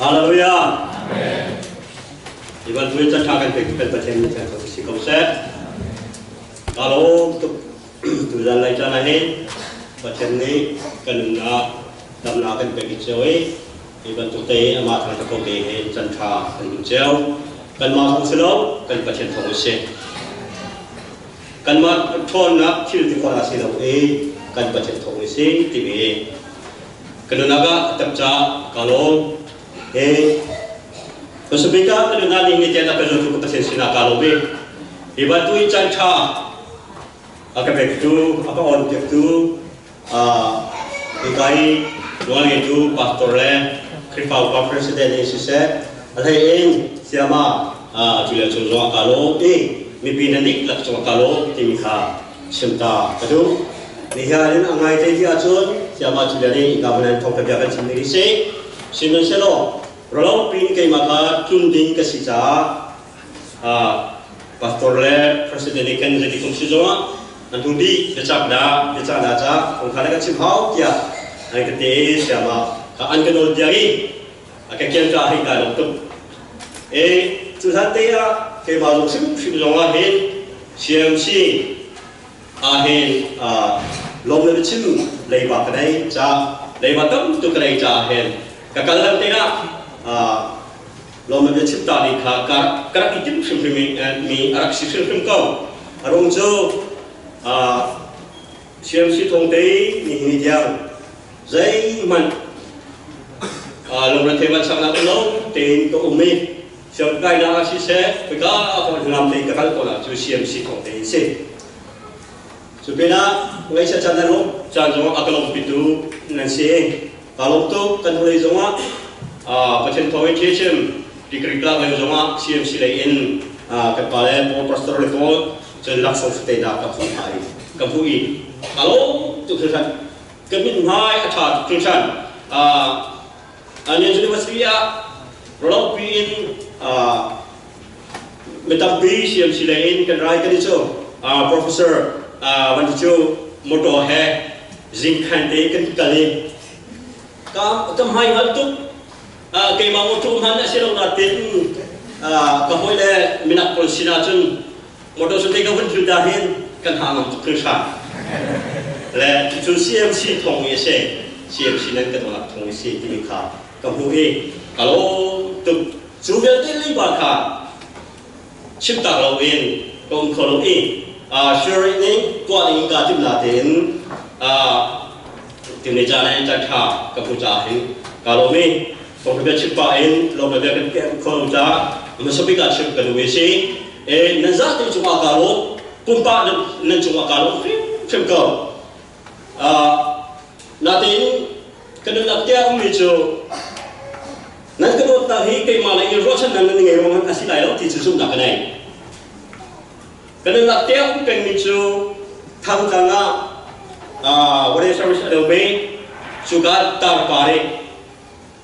Hallelujah. Ivan tu chan tha kan pek kan Pathian ni chan si ko seh. Ka lawm tuk tu zan lai chan ah hin Pathian nih kan nunnak damnak kan pek cio i hi bantuk te amah thang ko te he chan tha kan hmu cio. Kanmah thong si lo, kan Pathian thong a si. Kanmah ṭhawnnak thil ti khawh si lo i kan Pathian thong a si timi Ka nunak ah a tap caah kaa lawm. He Pasabik ah ka nunak ning ni tiang a ka zultu ka Pathian sinah kaa lawm i hi bantuk in caan ṭha a ka pektu, a ka on-piaktu, hika i nawl ngeitu pastor le Khrihfa upa president in siseh, a hlei in sayama Julia cung zong ah kaa lawm i mipi nan dihlak cung ah kaa lawm timi kha chim ta ka duh. Nihin in a ngai te ti ahcun sayama Julia nih hika hmun in thawngtha bia kan chim ding si. Sihmanhsehlaw ralawpi in keimah kha tlun ding ka si caah pastor le president nih kan zeiti kum si zongah an hung dih biacak dah biacah dah ca kong kha na kan chim hau tiah an ka te i sayama kha an ka nawl piak i a ka kian ka hei kai lawm tuk. E cu hlan te ah keimah zong hrimhrim zong ah hin CMC ah hin lawm le chim leiba ka nei ca leiba tam tuk ka nei ca hin ka kal lam te ah lawm le chim ta ni kha ka rak i tim hrimhrim mi a rak si hrimhrim ko. A rung cu CMC thong te ni hi tiang zeihmanh lungre thei van saknak lo tein ka um i siam kainak ah siseh khika ah ngam tein ka kal ko nak cu CMC thong tein si. Cu pinah ngaihchiat caan nan um caan zong a ka lawmpitu nan si. Ka lawm tuk. Kan hnulei zongah Pathian thawng in thilchim degree tlak lio zongah CMC lei in kan pa le Paul Pastor le pawl cun laksawng fate dah ka phu hna i ka hmuh i ka lawm tuk hringhran. Ka mithmai a ṭha tuk hringhran. An university ah rawlpi in mi tampi CMC lei in kan rai kan i cu professor van cu motor he zingkhan te kan kal i ka ka hmai hngal tuk. Keimah motor hman a si lo na tin ka hawi le minak pawl sinah cun motor sun te ka vun thil ta hin kan ha ngam tuk hringhran le cu CMC thong i a si. CMC nan kan lak thong i si timi kha ka hmuh i ka lawm tuk. Cu vialte leiba kha chimtak loin ka um kho lo i sharing ning tuah ding ka timh na tein tuni caan ah caan ṭha ka hmu caah hin ka lawm i kong bia chim pah in lawm bia kan kem kho lo caah hmasa bik ah chim ka duh i si. E nan zate cungah ka lawm, pumpak nan cungah ka lawm hrimhrim ko. Natein ka nunnak tiah ummi cu nan ka dawtnak hi keimah lei in ruahchannak nan ngei ruangah a si lai lo ti cu zumhnak ka nei. Ka nunnak tiah um pengmi cu Thangtlang ah Warrior Service a domi cuka tarpa nih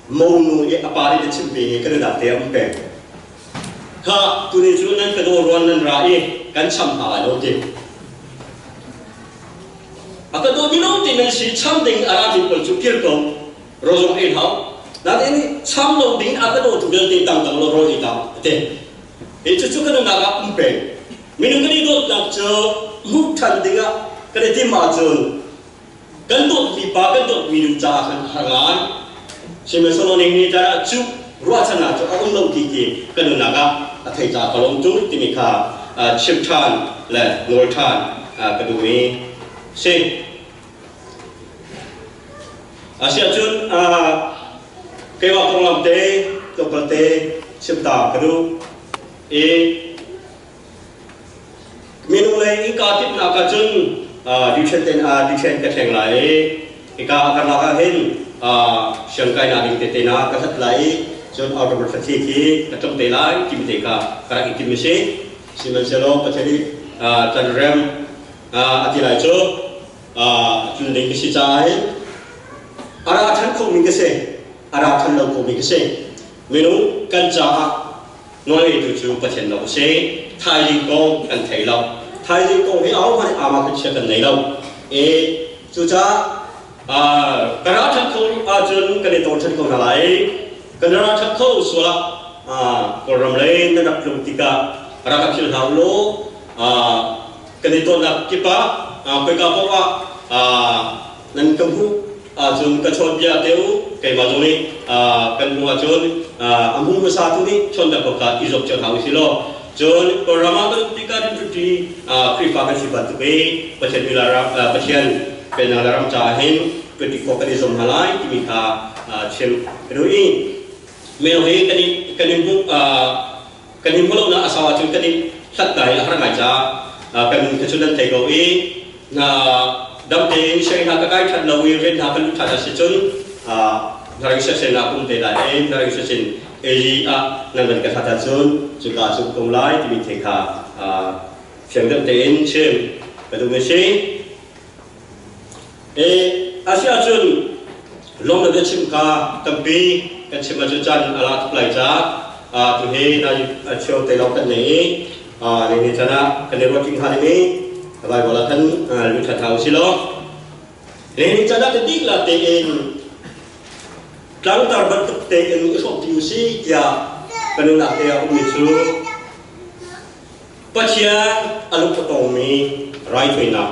monu i a pa nih a chimmi hi ka nunnak tiah um peng. Kha tuni cu nan ka daw ruan nan ra i kan cham hna lai lo ti. A ka dawmi lo ti nan si cham ding a rami pawl cu kir ko rozong ei hau. Nain cham lo ding a ka dawtu vialte tang tang lo rawl ei ta te. Hi cu cu ka nunnak ah um peng. Minung kan i dawtnak cu hmuh ṭhan dingah kan i tim ahcun kan dawtmi pa kan dawtmi nu caah khan a har ngai. Sihmanhsehlaw ning ni caan ah cu ruahchannak cu a um lo ti khi kan nunnak ah a thei caah ka lawm tuk timi kha chim ṭhan le nawl ṭhan ka duhmi si. Asiahcun keimah konglam te tlawmpal te chim ta ka duh i minung lei i kaa timhnak ahcun duṭhen ten duṭhen ka thleng lai i hika a karlak ah hin siangkainak ding tete na ka hlat lai i cun October thla khi ka tlung te lai timi te kha ka rak i tim a si. Sihmanhsehlaw Pathian nih can rem a ti lai cu tlun ding ka si caah hin a ra ṭhan khomi ka si, a ra ṭhan lo khomi ka si. Minung kan caah nawlngeitu cu Pathian lo a si. Thaizing kong kan thei lo. Thaizing kong hi ahohmanh aa kan chia kan nei lo. E cucaah ka ra ṭhan kho ahcun kan i tong ṭhan ko hna lai. Kan rak ṭhat kho sual ah Kawlram lei na rak tlung tikah rak ka philh hlah u law kan i tonnak kip ah khoika paoh ah nan ka hmuh ahcun ka chawnbia te u. Keimah zong nih kan hmuh ahcun a hmu hmasa tu nih chawnhnak kha i zuam cio hna usih law, cun Kawlram ah kan um tikah rinṭuṭi Khrihfa kan si bantuk i Pathian Pathian pennak le ram caah hin ṭuanṭi khawh kan i zuam hna lai timi kha chim ka duh i mino hi kan i kan i hmuh kan i hmuh lonak a sau ahcun kan i hlat hna hi a har ngai caah kan ka cu nan thei ko i dam tein sianginn hna ka kai ṭhan lo i rian hna kan luh ṭhan a si cun Naring Sesen ah kum te lai i Naring Sesen AG ah nan van ka hlat ahcun cuka cu kum lai timi the kha fiang deuh tein chim ka duh mi si. A si ahcun lawm le biachim kha tampi kan chim ahcun caan a la tuk lai caah tuhi na chio te lawng kan nei i ni chan ah kan i ruat ṭi hnga ding i Bible ah khan lut ṭhan hna usih law ni chan ah ti la tein tlangtar bantuk tein i hrawm ti usih tiah kan nunnak te ah ummi cu Pathian a lung a tongmi raithawinak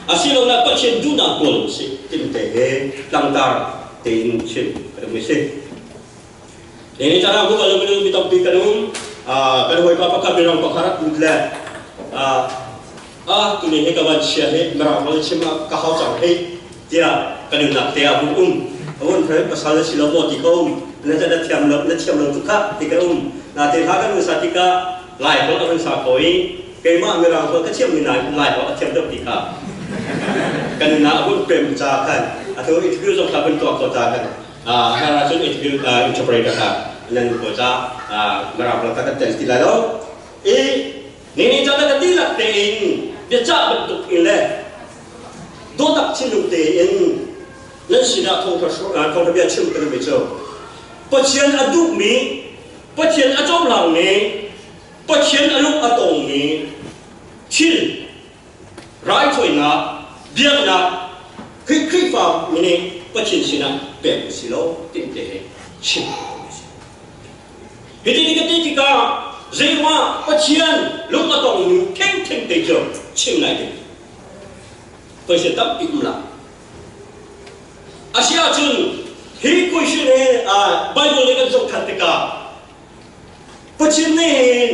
asiloah Pathian duhnak kawl usih timi te he tlangtar tein chim ka duhmi si. Ni caan ah hmuh lo mi tampi kan um. Kan hawipa pakhat mirang pakhat rak lut le ah tuni hi ka van chia hi mirang hol chim ah ka hau cang hei tiah kan nunnak te ah hun um. A hun thai pasal na si lo maw ti ka um. Na na thiam lo na thiam lo tuk kha ti ka um. Na te hla kan sa tikah Lai holh a hun sa ko i keimah Mirang holh ka thiammi nain Lai holh a thiam deuh ti kha kan nunah a hun pem ca khan atu interview zong kha hun tuah ko ca khan har ahcun interview interpreter kha nan ko ca Mirang holh kha kan tel ti lai lo i ni ni caan kan dihlak tein biacah bantuk in le dawtak thinlung tein nan sinah thawngṭha bia chim ka duhmi cu Pathian a duhmi Pathian a cohlangmi, Pathian a lung a tongmi thil, raithawinak, biaknak, Khrihfa mi nih Pathian sinah pek a si lo ti te he chim a si. Hiti ni ka ti tikah zeiruangah Pathian lung a tongmi thengtheng te cu chim lai ding. Question tampi um la. Asi ahcun hi question hi Bible nih kan zoh ṭhan tikah Pathian nih hin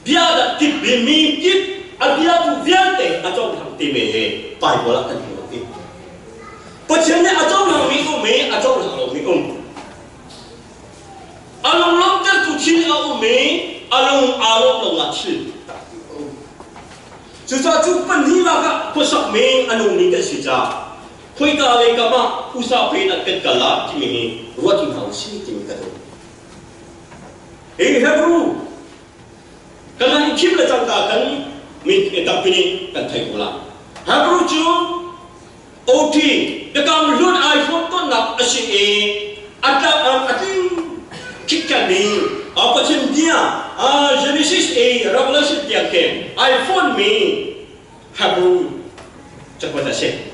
bia dah kip mi kip a biatu vialte a cohlang timi hi Bible ah kan hmu i Pathian nih a cohlangmi um i a cohlang lomi um. A lunglawmhtertu thil a um i a lung aa lawm lonak thil tampi a um. Cucaah cu pahnih ah khuasakmi a nungmi kan si caah khoika lei kam ah usa pe in an kan kal ah timi hi ruat hna usih timi ka duh. Hi Hebrew kan han i thim le cangka khan mi tampi nih kan thei ko la. Hebrew cu OT biakam hlun ai hrawm tawnnak a si i a tlak a tling khitkhanmi Pathian bia Genesis i Revelation tiang khi ai fonmi Hebrew cakuat a si.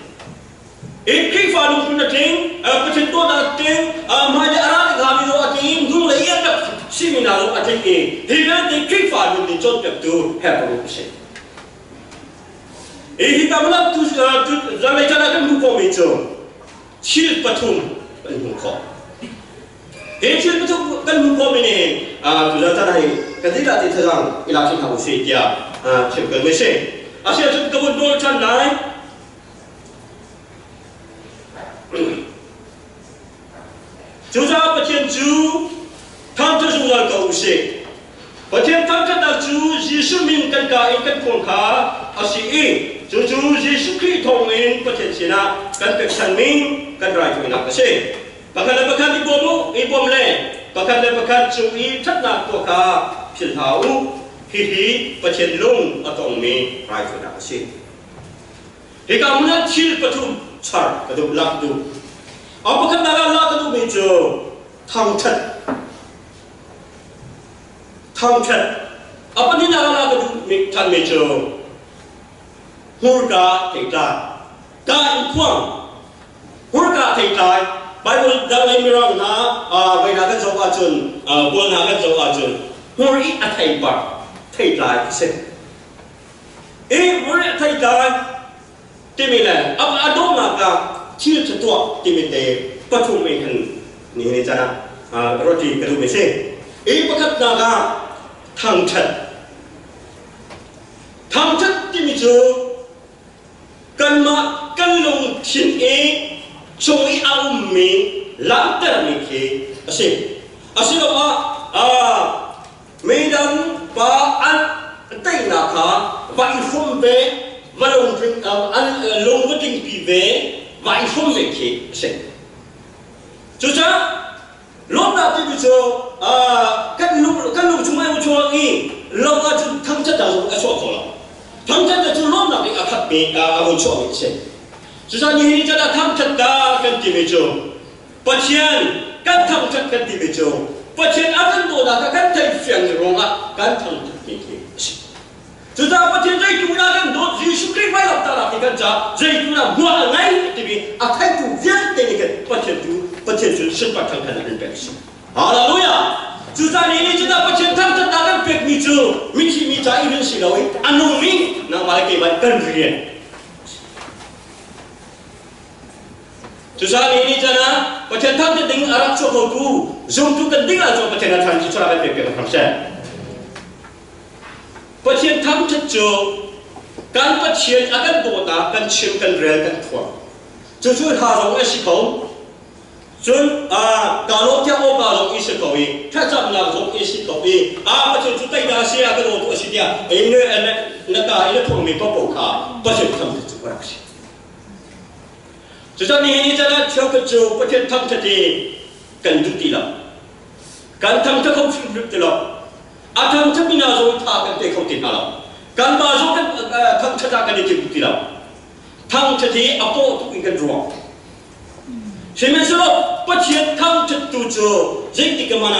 I Khrihfa lungphun a tling, Pathian dawtnak a tling, hmailei a ra ding hngami zong a tling, hnulei i a rak simi hna zong a tling i hi vialte Khrihfa nun nih cawnpiaktu Hebrew a si. Hi hika hmun tu zanlei caan ah kan hmuh khawhmi cu thil pathum kan hmuh khawh. Hi thil pathum kan hmuh khawhmi nih tuzan caan hi kan lila te thazaang i lak hna usih tiah chim kan si. Asiahcun ka vun nawl ṭhan lai. Cucaah Pathian cu thangṭhat zungzal ko usih. Pathian thangṭhatnak cu Jesuh min kan ka in kan khawn kha a si i cucu Jesuh Khrih thawngin Pathian sinah kan pekchanmi kan raithawinak a si. Pakhat le pakhat i bawm u, i bawm le pakhat le pakhat cung i ṭhatnak tuah kha philh hlah u. Hihi Pathian lung a tongmi raithawinak a si. Hika hmun ah thil pathum char ka duh, lak duh. A pakhatnak ah lak ka duhmi cu thangṭhat. Thangṭhat. A pahnihnak ah lak ka duhmi ṭhanmi cu hmurka theitlai. Ka in phuang. Hmurka theitlai. Bible dang in Mirang hna voi hna kan zoh ahcun Kawl hna kan zoh ahcun hmur i a theipar theitlai a si. I hmur i a theitlai timi le a dawhnak ah thil ṭha tuah timi te pathum in khan nihin ni caan ah roti ka duhmi si. I pakhatnak ah thangṭhat. Thangṭhat timi cu kanmah kan lungthin i chung i a ummi langhtermi khi a si. Asiloah midang pa an teinak kha va i hrum ve, va lungtling an lung va tlingpi ve, va i hrum ve khi a si. Cucaah lawmnak timi cu kan lung kan lung chung ai chuak i lo ahcun thangṭhat zong a chuak kho lo. Thangṭhat cu lawmnak in a khatmi a vun chuahmi a si. Cucaah nihin can ah thangṭhat ta kan timi cu Pathian kan thangṭhat kan timi cu Pathian a kan dawtnak kha kan theih fiang ruangah kan thangṭhatmi khi a si. Cucaah Pathian zeitu dah kan dawt Jesuh Khrih vailamtahnak hi kan caah zeitu dah hmual a ngei timi a theitu vialte nih khin Pathian cu Pathian cu sunpar thangṭhat an pek a si. Hallelujah! Cucaah ni nih cudah Pathian thangṭhatnak kan pekmi cu mithi mi ca i rian si loin a nungmi nangmah le keimah kan rian. Cucaah ni nih cun ah Pathian thangṭhat ding a rak chuah khotu zumtu kan ding ahcun Pathian a ṭhan cu chuah kan pek piak hram seh. Pathian thangṭhat cu kan Pathian a kan dawtnak kan chim kan rel kan phuang. Cucu hla zong a si kho. Cun kaa lawm tiang awka zong i si ko i thlacamnak zong i si ko i a Pathian cu teidah a si a ka dawtu a si tiah ei ne na ka i na phuangmi paohpaoh kha Pathian thangṭhat cu a rak si. Cucaah nihin ni caan ah cheukhat cu Pathian thangṭhat hi kan duh ti lo. Kan thangṭhat kho hrimhrim ti lo. A thangṭhat mi hna zong tha kan pe kho ti hna lo. Kanmah zong kan thangṭhat ah kan i tim ti lo. Thangṭhat hi a paw tuk in kan ruah. Sihmanhsehlaw Pathian thangṭhat tu cu zeitik hmanh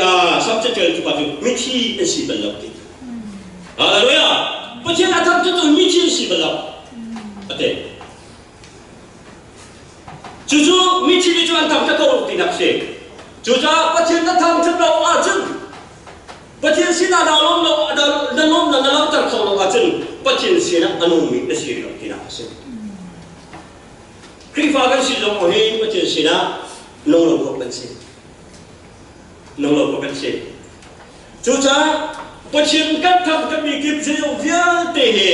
ah Sam caṭial tu pa cu mithi an si bal lo ti. Hallelujah! Pathian a thangṭhat tu mithi an si bal lo. A ti. Cucu mithi nih cu an thangṭhat ko tinak si. Cucaah Pathian na thangṭhat lo ahcun Pathian sinah na lawm lo na lawm na langhter kho lo ahcun Pathian sinah a nungmi na si lo tinak a si. Khrihfa kan si zong hi Pathian sinah nung lo khawh kan si. Nung lo khawh kan si. Cucaah Pathian kan thangṭhatmi kip zeizong vialte hi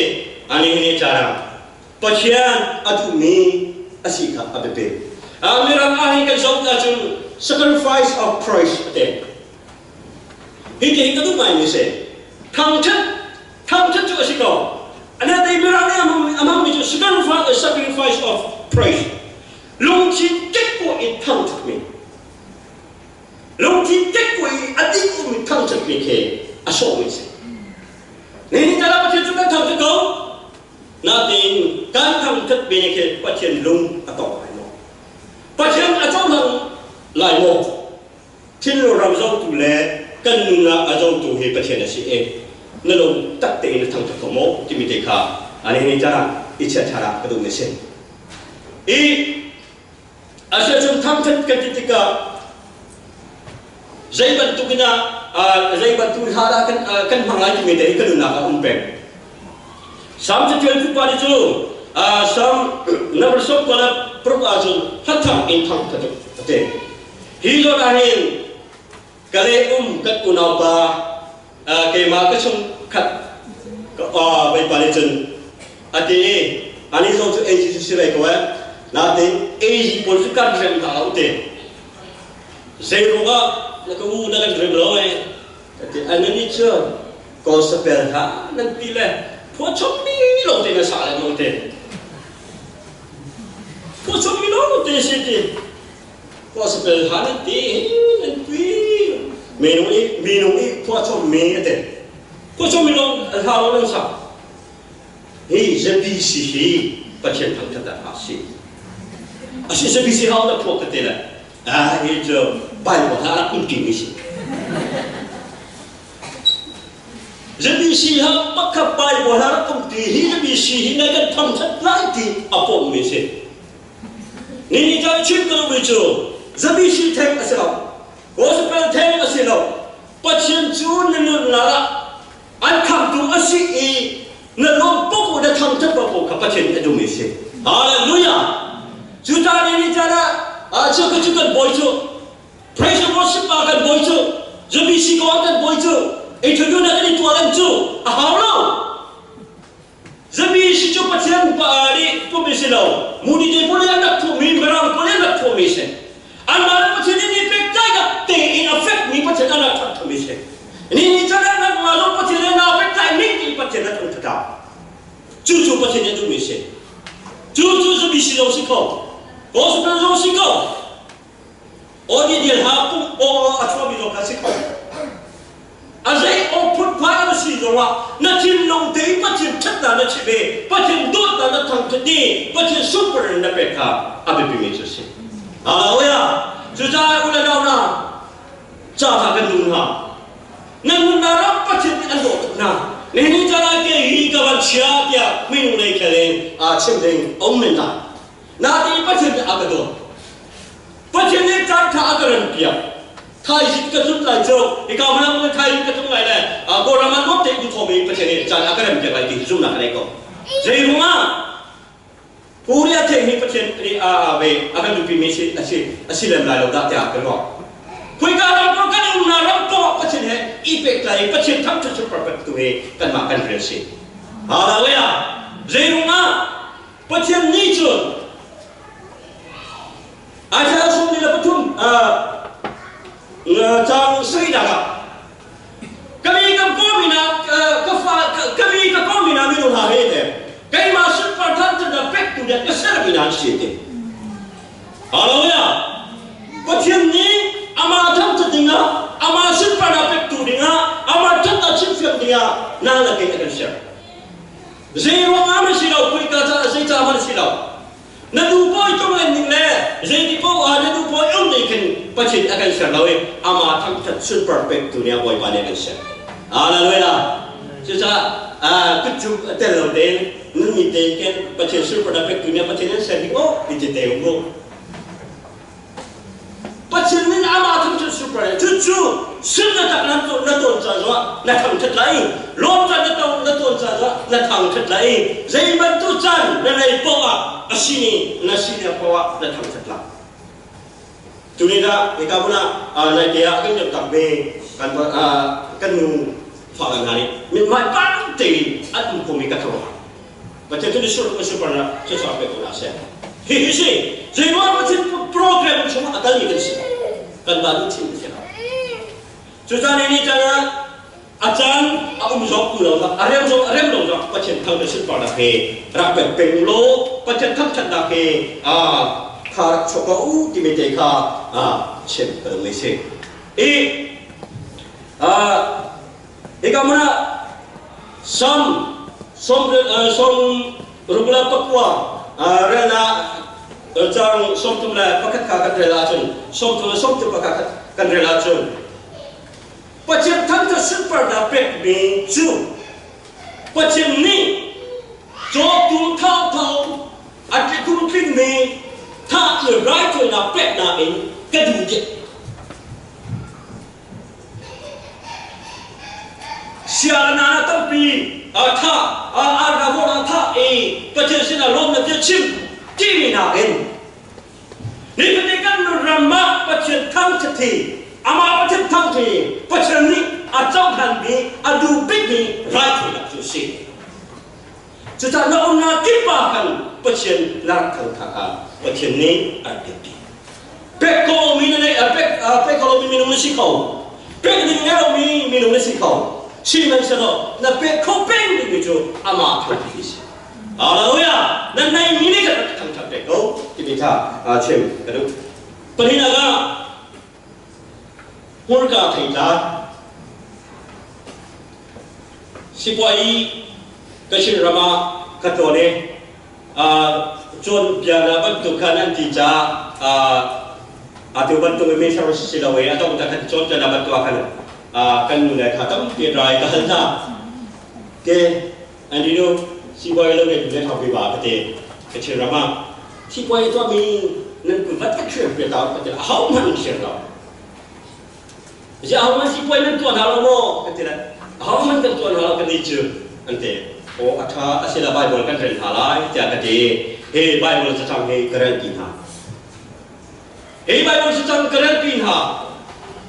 ani ni caan Pathian a duhmi a si kha a biapi. Mirang ah hin kan zoh ahcun sacrifice of praise a ti. Hi ti hi ka duh ngaimi si. Thangṭhat thangṭhat cu a si ko. Anatein Mirang nih a hmangmi cu sacrifice of praise. Lungthin kekkuah in thangṭhatmi. Lungthin kekkuah i a dik ummi thangṭhatmi khi a sawhmi a si. Nihin caan ah Pathian cu kan thangṭhat ko. Nain kan thangṭhatmi nih khin Pathian lung a tong lai maw? Pathian a cohlang lai maw? Thinlung ram zohtu le kan nunnak a zohtu hi Pathian a si i na lung tak tein na thangṭhat ko maw timi te kha ani nih caan i chiaṭha ah ka duhmi a si. I asiahcun thangṭhat kan ti tikah zei bantuk in ah zei bantuk hla dah kan kan hmang lai timi te hi ka nunnak ah um peng. Salm caṭialtu pa nih cu Salm number 26 ahcun hlathang in thangṭhat a ti. Hi zawn ah hin ka le um kan unaupa keimah ka chungkhat Bawipa nih cun a ti i anih zong cu AG cu si ve ko eh nain AG pawl cu kan rem hna lo ti zei ruangah na ka u na kan rem lo eh ka ti anani cu gospel kha nan ti le phuachom mi lawng te na sa le nong te phuachom mi lawng te si ti Gospel hla nan ti nan pui minung i minung i phuahchom mi a te phuahchom mi lawng hla lawng nan sak hi ZBC hi Pathian thangthat ah a si a si ZBC hau na phuah ka te le ah hi cu Bible hla rak um ti mi si ZBC ha pakhat Bible hla rak um ti hi ZBC hi na kan thangthat lai ti a pom mi si. Ni ni chim ka duhmi cu zapi si theng a si lo. Gospel theng a si lo. Pathian cu na nunnak ah an khamtu a si i na lawm tuk na thangṭhat ko kha Pathian nih a duhmi a si. Hallelujah! Cucaah ni ni caan ah cu ka cu kan bawi cu praise and worship ah kan bawi cu zapi si ko ah kan bawi cu interview na kan i tuah len cu a hau lo. Zapi si cu Pathian pa nih pummi si lo. Muni te pawl nih an rak thuhmi, Mirang pawl nih an rak thuhmi si. Anmah le Pathian nih ni pektlainak tein a fekmi Pathian an rak ṭhat thumi si. Ni ni chan ah nangmah zong Pathian he naa pektlai ning ti Pathian a thangṭhat ah. Cu cu Pathian nih a duhmi si. Cu cu zapi si zong si kho. Gospel zong si ko. Aw ha pum aw a chuahmi zong kha si kho. A zei aw phunphai an si zongah na thinlung te Pathian ṭhatnak na chim i Pathian dawtnak na thangṭhat i Pathian super in na pek kha a biapimi cu a si. Hallelujah! Cucaah u le nau hna, ca kha kan duh hna. Nan nunnak ram Pathian nih an dawt tuk hna. Nihin caan ah ke hi ka van chia tiah minung lei khel in chim ding a um men lai. Nain Pathian nih a ka dawt. Pathian nih caan ṭha a ka rempiak. Thaizing ka zumh lai cu hika hmun ah thaizing ka tlung lai le Kawlram ah nuam tein um khomi Pathian nih caan a ka rempiak lai ti zumhnak ka nei ko. Zei ruangah Korea thei hi Pathian nih a ve a kan duhpimi si a si a si lem lai lo dah tiah ka ruah. Khoika ram paoh kan umnak ram paoh ah Pathian he i pehtlai i Pathian thangṭhat cu perfect tu hi kanmah kan rian si. Hallelujah! Zei ruangah Pathian nih cun Isaiah 43 caang sarihnak ah kami ka kawmina ka fa kami ka kawmina minung hna he te keimah sunpar thangṭhatnak pektu le ka sermi hna an si te. Hallelujah! Pathian nih amah thangṭhat dingah amah sunparnak pektu dingah amah ṭhatnak chimfiak dingah nang le kei a kan ser. Zeiruangah na si lo, kuika caah zeicah hmanh a si lo. Na duhpawi tung len ning le zeiti paoh ah na duhpawi um ning khin Pathian a kan ser lo i amah thangṭhat sunpar pektu nih a Bawipa nih a kan ser. Hallelujah. Cucaah kutcu a tel lo tein nunmi tein khin Pathian sunparnak pektu nih Pathian an ser hi oh ti te um bu. Pathian nih amah thangṭhat super cucu sin na tak na na tawn ca zongah na thangṭhat lai lawm caan na tawn na tawn ca zongah na thangṭhat lai zei bantuk caan na nei paoh ah a sini na sinak paoh ah na thangṭhat lai tuni dah hika hmun ah naite ah kan rak tak ve kan kan nu fa hna nih mithmai pang tein an um khomi ka thawh Pathian cu sur super na thluachuah pe ko hna seh. Hihi si zeiruang Pathian program chungah a kalmi kan si. Kanmah nih thim kan si lo. Cucaah ni caan ah a caan a um zong um lo a rem zong a rem lo zong Pathian thang na sunparnak he rak pek peng law Pathian thangṭhatnak he a kha rak chuak ko timi te kha chim ka duh mi si. I Hika hmun ah Salm 69 relnak caang 31 kha kan rel ahcun 31 kan rel ahcun Pathian thangṭhat sunparnak pekmi cu Pathian nih cawtum thauthau a kum tlinmi thah i raithawinak peknak in ka duh dih. Sianginn ah tampi aa thah, aa rawn aa thah i Pathian sinah lawmnak bia chim timi nakin nifatin kan ram ah Pathian thangṭhat hi amah Pathian thangṭhat hi Pathian nih a cohlanmi a duh bikmi raithawinak cu a si. Cucaah na umnak kip ah khan Pathian na rak thangṭhat kha Pathian nih a rak biapi. Pek ko mi na nei pek pek ko lomi minung na si kho. Pek ding ngei lomi minung na si kho. Sihmanhsehlaw na pek kho peng dingmi cu amah thangṭhat hi si. Hallelujah! Na neimi nih khan rak thangṭhat pek ko timi kha chim ka duh. Pahnihnak ah hmurka thei tla Sipuai Kachin ram ah ka tlawn i cawnpiaknak bantuk khan an ti caah atu bantuk in mission si lo i a dong ta khan cawnpiaknak bantuk ah khan kan nu le kha tampi rai ka hal hna. Ke an nu sipuai lo ne le thau ba ka te Kachin ram ah sipuai tuahmi Nan kut vat ka thlir pe ta ka ti a ho hmanh thlir lo. Ziah ho si puai nan tuah hna lo maw? Ka ti le a ho hmanh kan tuah hna lo kan nih cu an ti. Aw a ṭha a si la Bible kan rel hna lai tiah ka ti. Hi Bible cacang hi ka rel pi hna. Hi Bible cacang ka rel pi hna.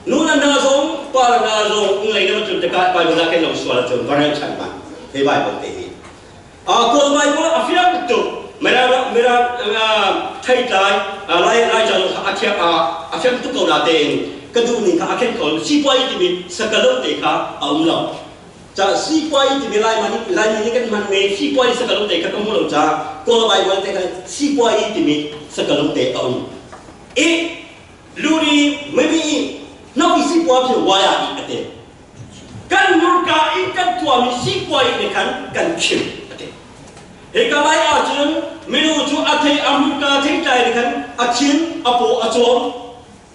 Nu le hna zong pa le hna zong nglei na tlun tikah Bible ah kan lo sual ahcun va rel ṭhan hmanh. Hi Bible te hi. Kawl Bible a fiang tuk. Mirang mirang theitlai lai lai ca zong kha a thiang a fiang tuk ko na tein ka duh ning kha a khen ko sipuai timi sakalo te kha a um lo. Ca sipuai timi lai man lai nih kan hman mi sipuai sakalo te kha ka hmu lo ca Kawl Bible te kha sipuai timi sakalo te a um. I luri mimi no i sipuai phi waya i ate. Kan hmurka in kan tuahmi sipuai nih khan kan chim a ti. Hika lai ahcun minu cu a thei a hmurka theitlai nih khan a thin a paw a cawm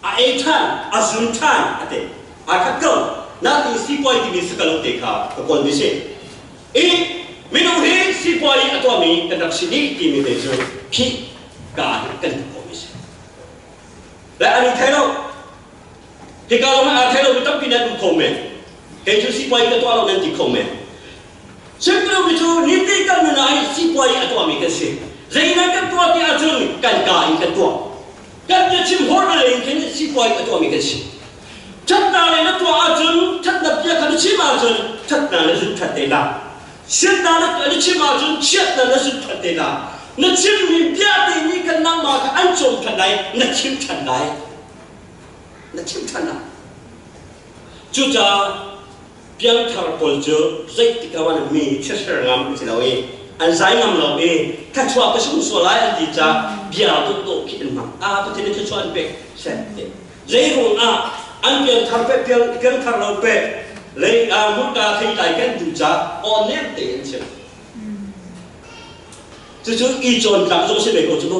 a ei ṭhan a zun ṭhan a ti. Aa khat ko. Nain sipuai timi sakalo te kha ka kawl mi si. I minung hi sipuai a tuahmi kan rak si dih timi te cu khi ka ah hin kan hmuh khawhmi si. Le an i thei lo. Hika zong ah aa thei lomi tampi nan um kho men. Kei cu sipuai ka tuah lo nan ti kho men. Chimtu mi cu nitin kan nun ah hin sipuai a tuahmi kan si. Zeinan kan tuah ti ahcun kan ka in kan tuah. Kan biachim hor le in khin sipuai a tuahmi kan si. Ṭhatnak lei na tuah ahcun ṭhatnak bia kha na chim ahcun ṭhatnak na zun ṭhan te la. Chiatnak na chim ahcun chiatnak na zun ṭhan te la. Na chimmi bia te nih kan nangmah kha an cawm ṭhan lai, na chim ṭhan lai. Na chim ṭhan lai. Cucaah piangthar pawl cu zeitik ah man mi chiatser ngam an si lo i an zai ngam lo i thluachuah ka sung sual lai an ti caah bia dawhdawh khi an hmang. Ah Pathian nih thluachuah an pek seh ti. Zeiruang ah an piangthar pe piangthar lo pe lei ah hmurka theitlai kan duh caah aw nem te an chim. Cucu i cawntlak zong si ve ko cu mu.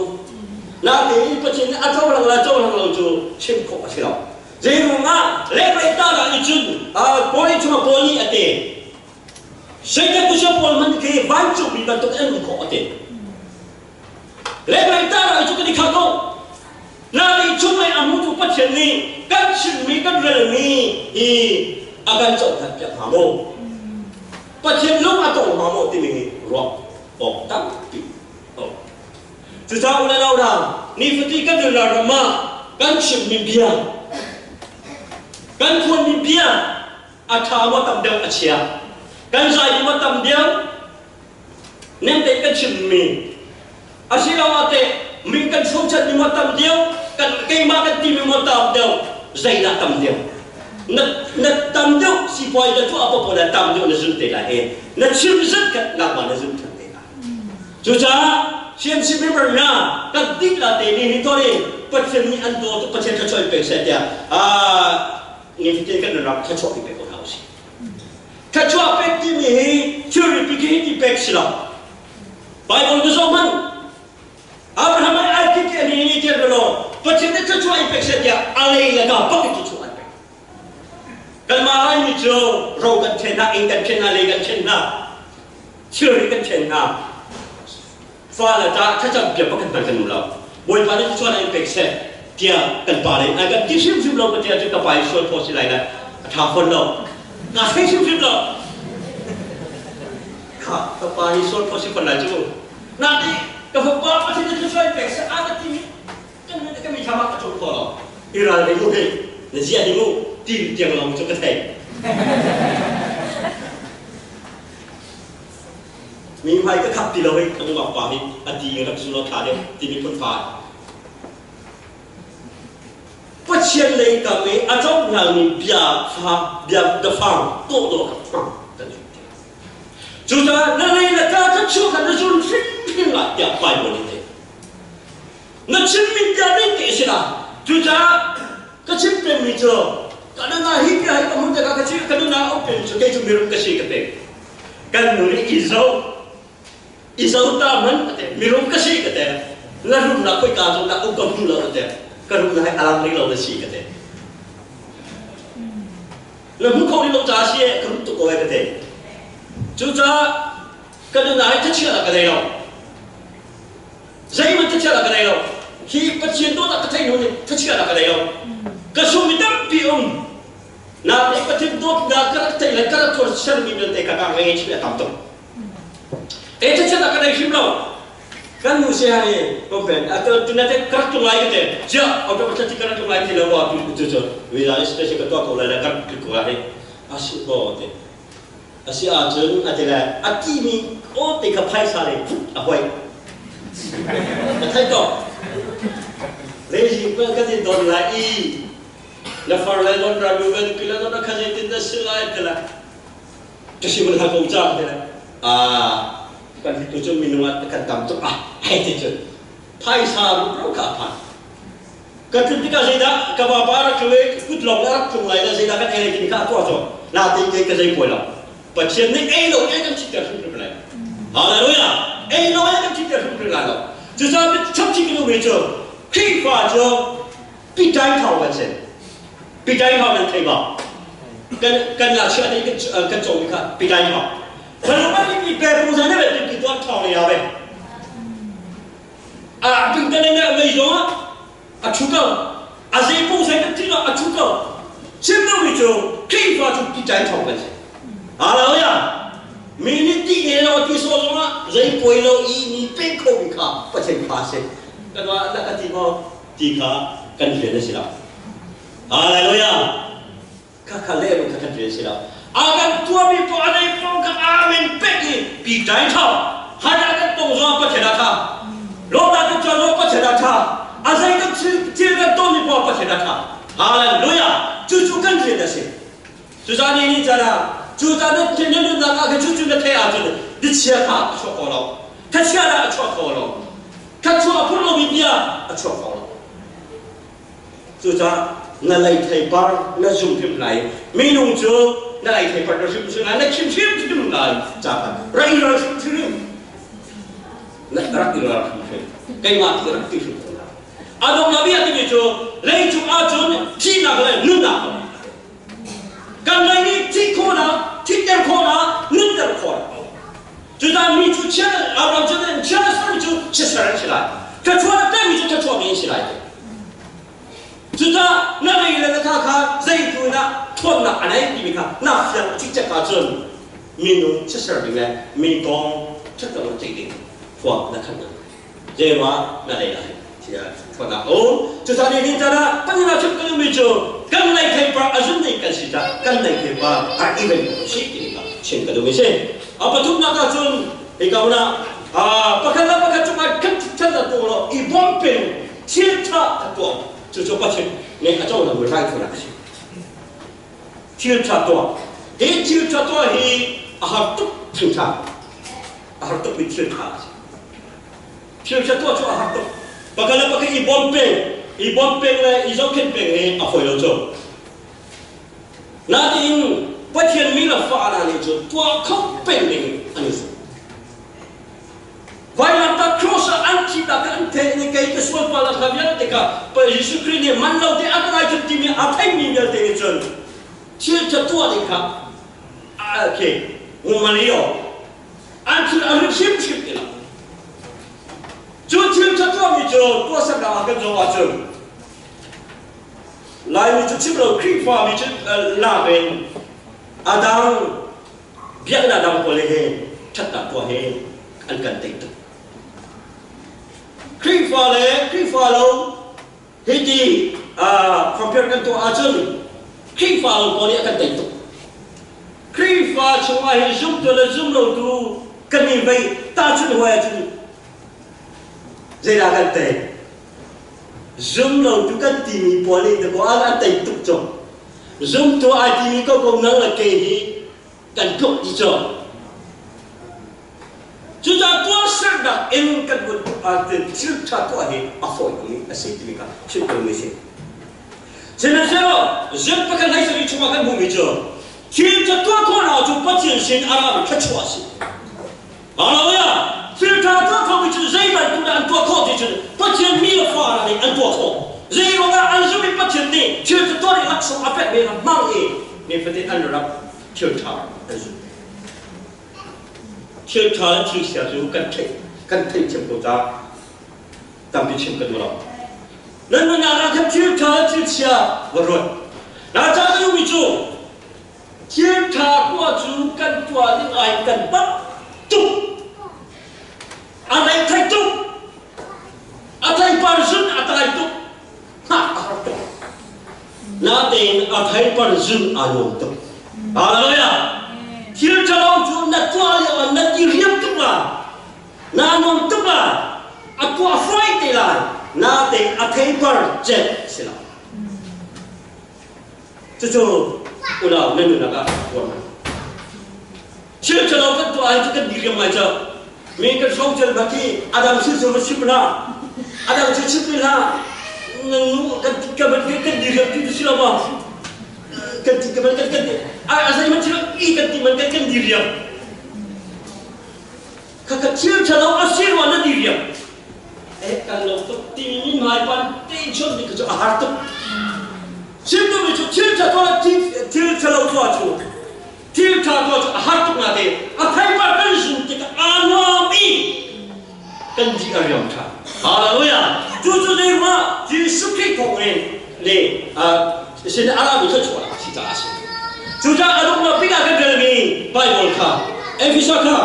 Nain Pathian nih a cohlang la cohlang lo cu chim khawh a si lo. Zeiruang ah lenglei ta ah i cun Paul chungah Paul nih a ti. Satan kusia Paul hmanh khi vancungmi bantuk an um khawh a ti. Lenglei ta ah i cu kan i khah ko. Nain chunglei a hmutu Pathian nih kan chimmi kan relmi hi a kan cohlan piak hnga maw? Pathian lung a tong hnga maw timi hi ruah awk tampi a um. Cucaah u le nau hna, nifatin kan nunnak ram ah kan chimmi bia, kan phuanmi bia a ṭha maw tam deuh a chia, kan zaimi maw tam deuh, nem tein kan chimmi asiloah teh min kan hrawmchanmi maw tam deuh, kan keimah kan timi maw tam deuh, zeidah tam deuh? Na, na tam deuh sipuai na tuah paoh na tam deuh na zun te lai i na chim zat khat nangmah na zun ṭhan te lai. Cucaah CMC member hna kan dihlak te nih hi tuan in Pathian nih an daw tuk Pathian thluachuah in pek seh tiah nifatin kan ram thluachuah in pek ko hna usih. Thluachuah pek timi hi thilri pi khi ti pek si lo. Bible ka zoh hmanh Abraham ai ai ti ti ni ni tiah lo Pathian nih thluachuah in pek seh tiah a lei le ka bak in thluachuah an pek. Kanmah Laimi cu ro kan ṭhen hna, inn kan ṭhen hna, lei kan ṭhen hna, thilri kan ṭhen hna. Fale ta thlacam bia pakhat hmanh kan um lo. Bawipa nih thluachuah in pek seh tiah kan pa le an kan ti hrimhrim lo ka ti ahcun ka pa i sual phaw si lai le a ṭha fawn lo. Naa thei hrimhrim lo. Kha ka pa hi sual phaw si fawn lai cu. Nain ka fapa Pathian nih thluachuah in pek seh a ka timi kan min ka mithlam ah ka ṭum kho lo i ral ring u hei na zia ding u ti tiang lawng cu ka thei mi hmai ka khap ti lo hei ka ngak pa hi a ti rak zu lo tha deuh timi phun fa Pathian lei kam i a cohlangmi bia fa bia biafang tawh dawh kha hmang kan zumh ti cucaah na lei le ka ka chuah kha na zun hrimhrim lai tiah Bible nih a ti Na chimmi bia ding ti a si la. Cucaah ka chim pengmi cu ka nunah hi bia hi ka hmuh tikah ka chim ka nunah a um pengmi cu kei cu mirum ka si ka ti. Kan nu nih i zo i zo ta man a ti mirum ka si ka ti. Na rumnak khoika zong dah um ka hmu lo a ti. Ka rumnak hi a lang rih lo na si ka ti. Na hmu kho rih lo caah si ka rum tuk ko ai ka ti. Cucaah ka nunah hi thachia ka nei lo. Zeihmanh thachia ka nei lo. Hi Pathian dawtnak ka theih hnu nih thachiahnak ka nei lo. Ka sung mi tampi um. Nain Pathian dawtnak ka rak theih le ka rak tuar sermi vialte ka kang ngei chim a tam tuk. E thachiahnak ka nei hrim lo. Kan nu se hani kompen a tu na te ka rak tlung lai ka te. Cia auto ka ka rak tlung lai ti lo wa tu tu cu visa special ka tuah ko lai le ka rak ko lai. Asi ko te. Asi ahcun a ti le a timi aw te kha phaisa le a hoih. Ka theih ko. Leizing pa kan in don lai i na far le lon ra nu ven kila don kha zeitin dah si lai ti le ka si mun ha ko ca ti le a kan hi tu cu minung ah kan tam tuk ah hei ti cun phaisa ru kha phan Ka tlun tikah zeidah ka vapa rak tlung i kut lawng rak tlung lai le zeidah kan ei lai timi kha a tuah cu. Nain kei ka zei puai lo. Pathian nih ei lo ei kan chimter hrimhrim lai. Hallelujah! Ei lo ei kan chimter hrimhrim lai lo. Cucaah chapchih ka duhmi cu Khrihfa cu pitai thawng kan si. Pitai thawng nan thei ba. Kan kan ngakchia nih kan kan cawmi kha pitai thawng. Khalumah i pe pu zan ne ti tuah thawng le ya A tungtane ne mei zong ah a thu ko. A zei pung sai kan ti a thu ko. Chim lomi cu Khrihfa cu ti thawng kan si. Hallelujah! Mi nih ti ne lo ti sawh zong ah zei poi lo i mi pek kho mi kha Pathian kha si. Kan wa na ka ti maw? Ti kha kan rian a si lo. Hallelujah! Khakha le kha kan rian si lo. A kan tuahmi poah a nei pong kha amen pek i pi ṭai ṭha. Hana kan tong zong Pathian a ṭha. Lawmnak kan tuah zong Pathian a ṭha. A zei kan thil kan tonmi poah Pathian a ṭha. Hallelujah! Cucu kan rian a si. Cucaah ni ni caan ah cucaah na thil na nunnak ah khan cucu na theih ahcun biachia kha a chuak kho lo. Thachia dah a chuak kho lo. Thachua a phur lomi bia a chuak kho lo. Cucaah na lei theipar na zum hrim lai. Minung cu na lei theipar na hrim hrim lai, na khim hrimhrim lai caah rak i ral hrimhrim. Na rak i ral hrimhrim. Keimah ti rak ti hrim ko lai. A dong bia timi cu leicung ahcun thihnak le nunnak a um. Kan lei nih thih khawhnak, thihter khawhnak, nunter khawhnak a um. Cucaah mi cu chiat Abraham cu chiat a sermi cu chiatser an si lai. Thluachuah a pekmi cu thluachuahmi an si lai. Cucaah na lei le na tha kha zeitu dah ṭhawnnak a nei timi kha na fiang cikcek ahcun minung chiatser ding le mi kong ṭhatlo in ceih ding khua na khan lai. Zeimah na lei lai tiah ṭhawnnak a um. Cucaah ni caan ah Pathian ah chim ka duhmi cu kan lei theipar a zun ding kan si caah kan lei theipar a i ven ko sih timi kha chim ka duhmi si. A pathumnak ah cun hika hmun ah pakhat le pakhat cungah khat ṭhatnak tuah law i bawm peng thil ṭha kha tuah cucu Pathian nih a cohlanmi raithawinak a si. Thil ṭha tuah. Hi thil ṭha tuah hi a har tuk thil ṭha. A har tukmi thil ṭha a si. Thil ṭha tuah cu a har tuk. Pakhat le pakhat i bawm peng, i bawm peng le i zohkhenh peng hi a fawi lo cu. Nain Pathian mi le fa hna nih cun tuah kho peng ding an i zuam. Vailamtah cross ah an thihnak kha an theih i kei ka sual pal kha vialte kha Jesuh Khrih nih man lo te a ka ngaithiam timi a theimi vialte nih cun thil ṭha tuah ding kha okay ngumalio an thil a rit hrimhrim ti lo. Cu thil ṭha tuahmi cu tuahsernak ah kan zoh ahcun Laimi cu chim lo Khrihfami cu lak in a dang biaknak dang pawl he ṭhatnak tuah he an kan tei tuk. Khrihfa le Khrihfa lo hiti compare kan tuah ahcun Khrihfa lo pawl nih a kan tei tuk. Khrihfa chungah hin zumtu le zumlotu kan i vei tahchunh hawi ahcun zeidah kan tei? Zumlotu kan timi pawl nih dakaw an tei tuk cu. Zumtu ai timi ko ko nang le kei hi kan tluk ti cu. Cucaah tuahsernak in kan vun thil ṭha tuah hi a fawi tukmi a si timi kha chim ka duhmi a si. Sihmanhsehlaw zem pakhat hlei sarih chungah kan hmuhmi cu thil ṭha tuah khawhnak cu Pathian sin a rami thluachuah a si. Hallelujah! Thil ṭha tuah khomi cu zei bantuk dah an tuah khawh ti cun Pathian mi le fa hna nih an tuah khawh. Zei ruangah an zumh i Pathian nih thil ṭha tuah nih laksawng a pekmi kha hmang i nifatin an rak thil ṭha an zumh. Thil ṭha le thil chia cu kan theih kan theih thiam ko caah tampi chim ka duh lo. Nan nunnak ah khan thil ṭha le thil chia va ruat. Na ca ka duhmi cu thil ṭha tuah cu kan tuah ding ai kan bat tuk. A reithei tuk. A theipar zun a tai tuk. Hngah a har tuk. Natein a theipar zun aa nuam tuk. Hallelujah. Thil ṭhalo cu na tuah lio ah na ti riam tuk lai. Naa nuam tuk lai. A tuah hruai te lai. Natein a theipar cet si lai. Cucu unau nan nunnak ah tuah hna. Thil ṭhalo kan tuah ahcun kan diriam ngai cu. Mi kan hrocel bak i a dang thil cu va chim hlah. A dang thil chim ti hlah. Nan nu kan ti ka ban kan diriam ti si lo maw? Kan ti ka ban kan kan ti. A zeihmanh thil i kan ti man kan kan diriam. Khakha thil ṭhalo a si ruah na diriam. Eh kan lo tuk timi hmaipan te chon ding cu a har tuk. Chim duhmi cu thil ṭha tuah thil ṭhalo tuah cu thil ṭha tuah cu a har tuk nate a theipar kan zun tikah aa nuam i kan di a riam ṭhan. Hallelujah! Cu cu zeiruangah Jesuh Khrih thawng in le sin a rami thluachuah a si caah a si. Cucaah a donghnak bik ah kan relmi Bible kha Efesa kha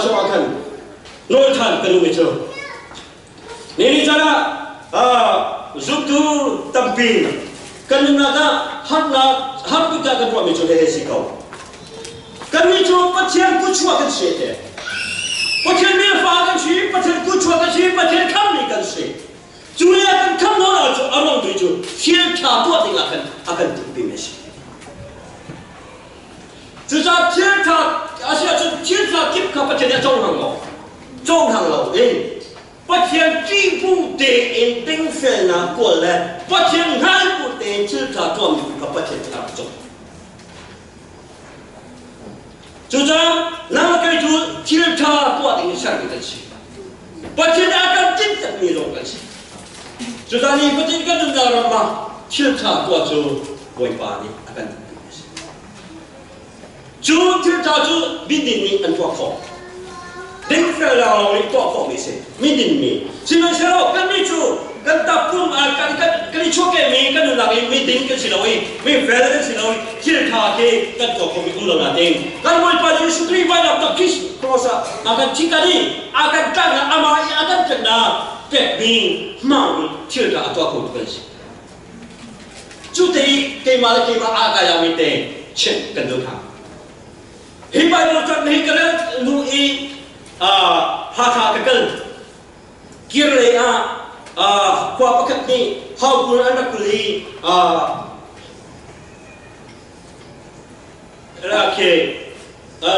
zong ah khan nawl ṭhan ka duhmi cu Nihin caan ah zumtu tampi kan nunnak ah harnak hartuk ah kan ruahmi cu hihi si ko. Kannih cu Pathian kutchuah kan si te. Pathian milfa kan si, Pathian kutchuah kan si, Pathian khammi kan si. Cu le kan kham lo cu a ruang tu cu thil ṭha tuah ding ah khan a kan timhmi a si. Cucaah thil ṭha a si ahcun thil ṭha kip kha Pathian nih a cohlang maw? Cohlang lo in Pathian ṭih bu tein dingfelnak kawl le Pathian hngal bu tein thil ṭha tuahmi kha Pathian nih a rak cohlang. Cucaah nang le kei cu thil ṭha tuah ding in sermi kan si. Pathian nih a kan tinhtakmi zong kan si. Cucaah ni fatin kan nunnak ram ah thil ṭha tuah cu Bawipa nih a kan duhmi a si. Cu thil ṭha cu midin nih an tuah khawh. Dingfel lawnglawng nih tuah khawhmi a si. Midin mi. Sihmanhsehlaw kannih cu kan takpum ah kan kan kan i chuahkehmi kan nunnak i miding kan si lo i mi fel kan si lo i thil ṭha khi kan tuah khawhmi um lo nain kan Bawipa Jesuh Khrih vailam tak Christ cross ah a kan thih i a kan tlanhnak amah i a kan tlanhnak pekmi hmangmi thil ṭha a tuah khotu kan si. Cu te i keimah le keimah aa kai mi te chimh kan duh hna. Hi Bible cang hi ka rel hnu i Hakha ka kal. Kir lei ah khua pakhat nih haukul an rak kul i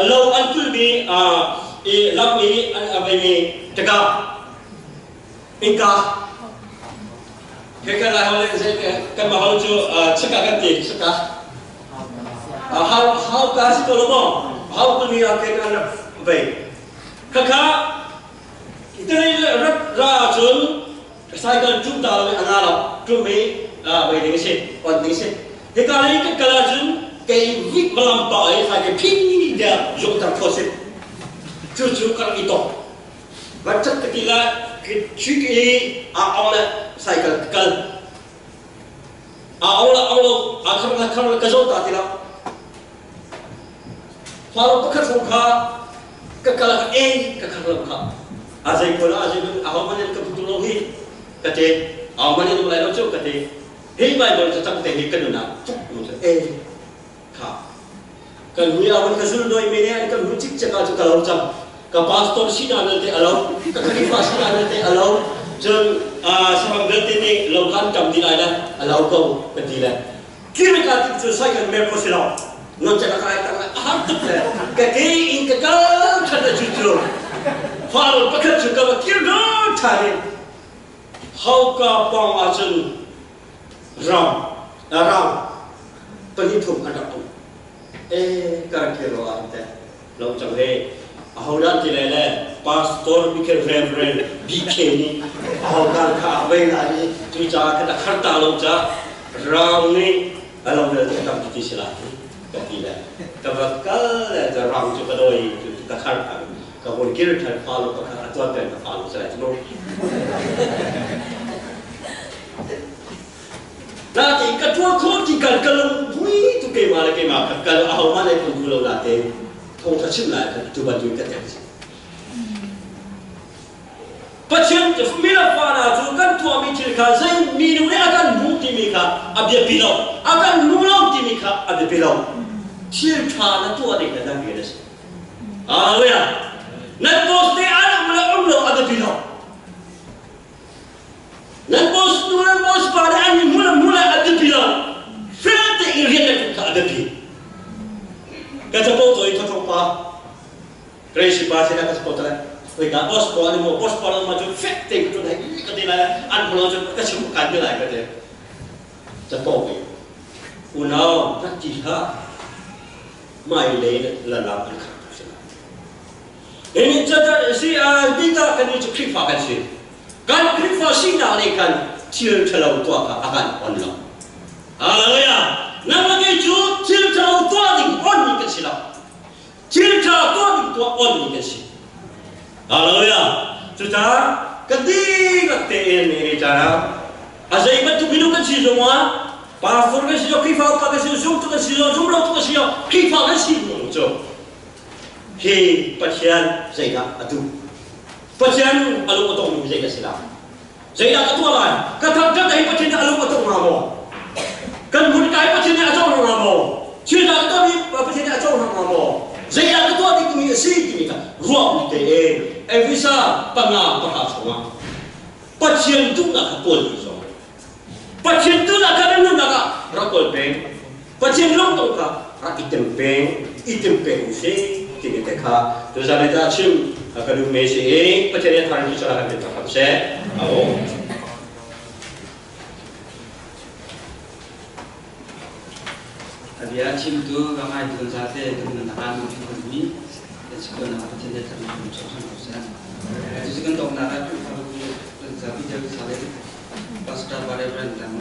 lo an kulmi i lam i an veimi ṭaka innka Hika lai hau le kanmah hau cu chika kan ti chika hau hau ka si ko lo maw hau kuni ah khin an rak vei khakha Italy rak ra ahcun cycle ṭum ta lo a nga lo ṭum i vei ding a si on ding a si hika lei kan kal ahcun kei vik malam pa i cycle phi tiah zungtar kho si cu cu ka rak i tawk Va cat ka ti lai chik i a ong le cycle ka kal. A ong la ong lo a khar la khar la ka zo ta ti lo. Faro pakhat hrawng kha ka kal ka e ka khar lo kha. A zei ko la a zei a ho man ka putu lo hi ka te a man in lai lo chu ka te. Hi Bible ca cang te hi ka nunah tuk mu e kha Kan hui ah ka zul noi mi nih an kan hu cikcek ah cu ka lo cang. Ka pastor sinak vialte a lo, ka Khalifa sinak vialte a lo, cun saram vialte nih lo kha an ṭam dih lai le a lo ko ka ti le. Kirika ti cu sai kan mer ko si lo. Non cak ka ai tang a har tuk le ka ke in ka kal ṭhan le cu cu faro pakhat cu ka va kir ṭhan in hauka pawng ahcun ram ram pahnih thum an rak um e ka rak kir lo ah teh lo cang he ahodah ti le le pastor Michael Reverend BK nih ahodah kha a vei lai i cucaah kan a khar ta lo ca rang nih a lo le te tam ti si lai ka ti le ka va kal le ca rang cu ka doi ka khar ka von kir than fa lo pakhat a tuan peng ka fa lo sai cu. Natein ka tuah khawh ti kan ka lung vui tu keimah le keimah ka kal ahohmah nih kan hmu lo natein thawngṭha chim lai khan tu bantukin ka tek. Pathian mi le fa hna cu kan tuahmi thil kha zei minung nih a kan hmuh timi kha a biapi lo. A kan hmu lo timi kha a biapi lo. Thil ṭha na tuah ding le na rian a si. Hallelujah. Nan boss nih an um le um lo a biapi lo. Nan boss nu le boss pa nih an hmu le hmu le a biapi lo. Fel tein rian na ṭuan kha a biapi. Ka capo tawi thawthawng pa Grace pa sinah ka support lai. Wei ka boss pa ni mo boss pa ma cu fek te ka tun hai ka ti lai an hmulo cu ka chim kan ti lai ka ti. Capo ve. Unau na ti hlah. Mai le la lam an khak tu si lai. Ini ca si a bika kan ni cu Khrihfa kan si. Kan Khrihfa sinak nih khan thil ṭhalo tuah kha a kan on lo. Hallelujah. Nang le kei cu thil ṭhalo tuah ding on mi kan si lo. Thil ṭha tuah ding tuah on mi kan si. Hallelujah. Cucaah kan dihlak tein ni caan ah a zei bantuk minung kan si zongah pastor kan si zong Khrihfa upa kan si zong zumtu kan si zong zumlo tu kan si zong Khrihfa kan si zong cu hi Pathian zeidah a duh Pathian a lung a tongmi zeidah si lai Zeidah ka tuah lai? Ka thangṭhat hi Pathian nih a lung a tong hnga maw? Kan hmun kai Pathian nih a cohlang hnga maw? Thil dah ka tuahmi Pathian nih a cohlang hnga maw? Zeidah ka tuah ding timi a si timi kha ruah tein Efesa panga pahra chungah Pathian duhnak kha kawl dih zong Pathian duhnak kha nan nunnak ah rak kawl peng Pathian lungtong kha rak i tem peng i tem peng u sih timi te kha tuzan i ta chim ka duh me si i Pathian nih thar in kan pe tak seh Amen. A bia chimtu ka ngaitu zate kan nan han mi na Pathian le thar in chok han ko seh. Cucu kan donghnak ah Khrihfabu zapi tel sale Pastor Reverend Dang.